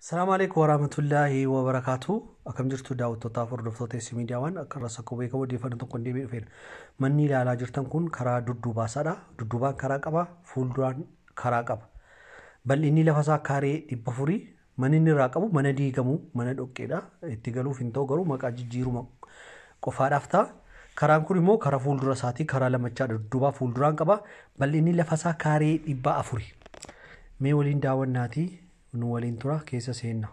Salaamu alaikum warahmatullaahi wabarakaatu. Akkam jirtu daawwattootaaf hordoftoota S miidiyaawwan akka irra sakkoo beekamu odeeffannoo tokko hin deebi'ee dhufeera. Manni ilaalaa jirtan kun karaa dudduubaasaadha. Dudduubaan karaa qaba, fuulduraan karaa qaba. Bal'inni lafa isaa kaaree 400. Manni inni irraa qabu mana diigamu, mana dhoqqeedha. Itti galuuf hin ta'u garuu maqaa jijjiiruma qofaadhaaf ta'a. Karaan kun immoo karaa fuuldura isaatii karaa lamachaadha. Dudduubaa fuulduraan qaba. Bal'inni lafa isaa kaaree 400. Mee waliin daawwannaatii nu waliin tura keessa seenna.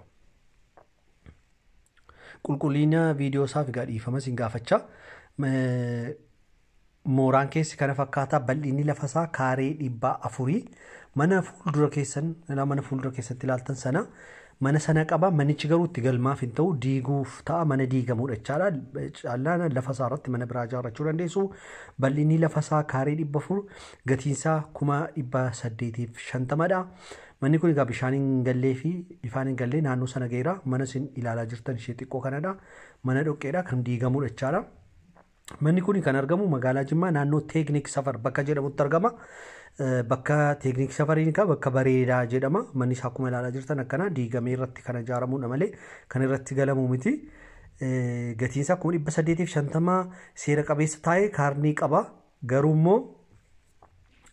Qulqullina viidiyoo isaaf egaa dhiifama isin gaafachaa. Mooraan keessi kana fakkaata. Bal'inni lafa isaa kaaree 400. Mana fuuldura keessan mana fuuldura keessatti ilaaltan sana mana sana qaba. Manichi garuu itti galmaaf hin ta'u diiguuf ta'a. Mana diigamuudha jechaadha. Caallaan lafa isaa irratti mana biraa ijaarrachuu dandeessu. Bal'inni lafa isaa kaaree 400 gatiin isaa 850,000dha. Manni kun egaa bishaan hin gallee fi ifaan hin gallee naannoo sana ga'eera. Mana isin ilaalaa jirtan ishee xiqqoo kanadha. Mana dhoqqeedha kan diigamuudha jechaadha. Manni kun kan argamu magaalaa Jimmaa naannoo Teeknik Safar bakka jedhamutti argama. Bakka Teeknik Safariin kan bakka bareedaa jedhama. Manni isaa akkuma ilaalaa jirtan akkana diigamee irratti kan ijaaramudha malee kan irratti galamu miti. Gatiin isaa 850,000 seera qabeessa taa'ee kaarnii qaba. Garuu immoo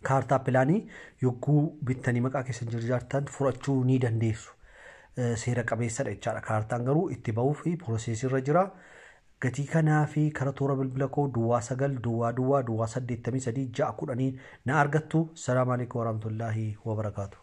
kaartaa pilaanii yogguu bittanii maqaa keessan jijjiirtan fudhachuu ni dandeessu. Seera qabeessadha jechaadha. Kaartaan garuu itti bahuu fi piroosesii irra jira. Gatii kanaa fi karaa toora bilbila koo duwwaa 9 duwwaa duwwaa duwwaa 83 6 10 na argattu. Salaamu alaikum warahmatullaahi wabarakaatu.